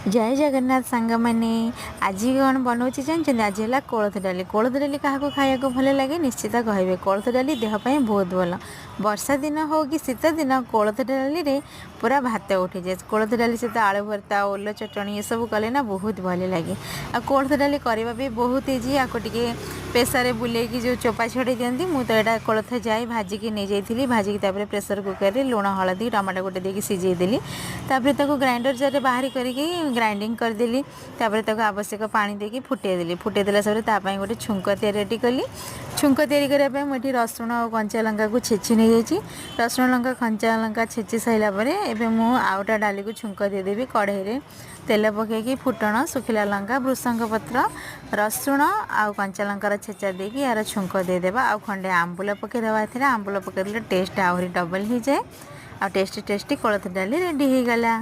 ଜୟ ଜଗନ୍ନାଥ ସାଙ୍ଗମାନେ। ଆଜି କ'ଣ ବନାଉଛି ଜାଣିଛନ୍ତି? ଆଜି ହେଲା କୋଳଥ ଡାଲି। କୋଳଥ ଡାଲି କାହାକୁ ଖାଇବାକୁ ଭଲ ଲାଗେ, ନିଶ୍ଚିତ କହିବେ। କୋଳଥ ଡାଲି ଦେହ ପାଇଁ ବହୁତ ଭଲ। ବର୍ଷା ଦିନ ହେଉ କି ଶୀତ ଦିନ, କୋଳଥ ଡାଲିରେ ପୁରା ଭାତ ଉଠିଯାଏ। କୋଳଥ ଡାଲି ସହିତ ଆଳୁ ଭର୍ତ୍ତା, ଓଲ ଚଟଣି ଏସବୁ କଲେ ନା ବହୁତ ଭଲ ଲାଗେ। ଆଉ କୋଳଥ ଡାଲି କରିବା ବି ବହୁତ ଇଜି। ଆକୁ ଟିକେ ପ୍ରେସରରେ ବୁଲେଇକି ଯେଉଁ ଚୋପା ଛଡ଼େଇ ଦିଅନ୍ତି। ମୁଁ ତ ଏଇଟା କୋଳଥ ଯାଇ ଭାଜିକି ନେଇଯାଇଥିଲି। ଭାଜିକି ତାପରେ ପ୍ରେସର କୁକରରେ ଲୁଣ, ହଳଦୀ, ଟମାଟୋ ଗୋଟେ ଦେଇକି ସିଝେଇ ଦେଲି। ତାପରେ ତାକୁ ଗ୍ରାଇଣ୍ଡର ଜାରରେ ବାହାରି କରିକି ଗ୍ରାଇଣ୍ଡିଙ୍ଗ କରିଦେଲି। ତାପରେ ତାକୁ ଆବଶ୍ୟକ ପାଣି ଦେଇକି ଫୁଟେଇ ଦେଲି। ଫୁଟେଇ ଦେଲା ପରେ ତା ପାଇଁ ଗୋଟେ ଛୁଙ୍କ ତିଆରି ରେଡ଼ି କଲି। ଛୁଙ୍କ ତିଆରି କରିବା ପାଇଁ ମୁଁ ଏଠି ରସୁଣ ଆଉ କଞ୍ଚା ଲଙ୍କାକୁ ଛେଚି ନେଇଯାଇଛି। ରସୁଣ, ଲଙ୍କା, କଞ୍ଚା ଲଙ୍କା ଛେଚି ସାରିଲା ପରେ ଏବେ ମୁଁ ଆଉଟା ଡାଲିକୁ ଛୁଙ୍କ ଦେଇଦେବି। କଢ଼େଇରେ ତେଲ ପକାଇକି ଫୁଟଣ, ଶୁଖିଲା ଲଙ୍କା, ଭୃସଙ୍ଗ ପତ୍ର, ରସୁଣ ଆଉ କଞ୍ଚା ଲଙ୍କାର ଛେଚା ଦେଇକି ଏହାର ଛୁଙ୍କ ଦେଇଦେବା। ଆଉ ଖଣ୍ଡେ ଆମ୍ବୁଲ ପକାଇଦେବା ଏଥିରେ। ଆମ୍ବୁଲ ପକାଇଦେଲେ ଟେଷ୍ଟ ଆହୁରି ଡବଲ୍ ହେଇଯାଏ। ଆଉ ଟେଷ୍ଟି ଟେଷ୍ଟି କୋଳଥ ଡାଲି ରେଡ଼ି ହେଇଗଲା।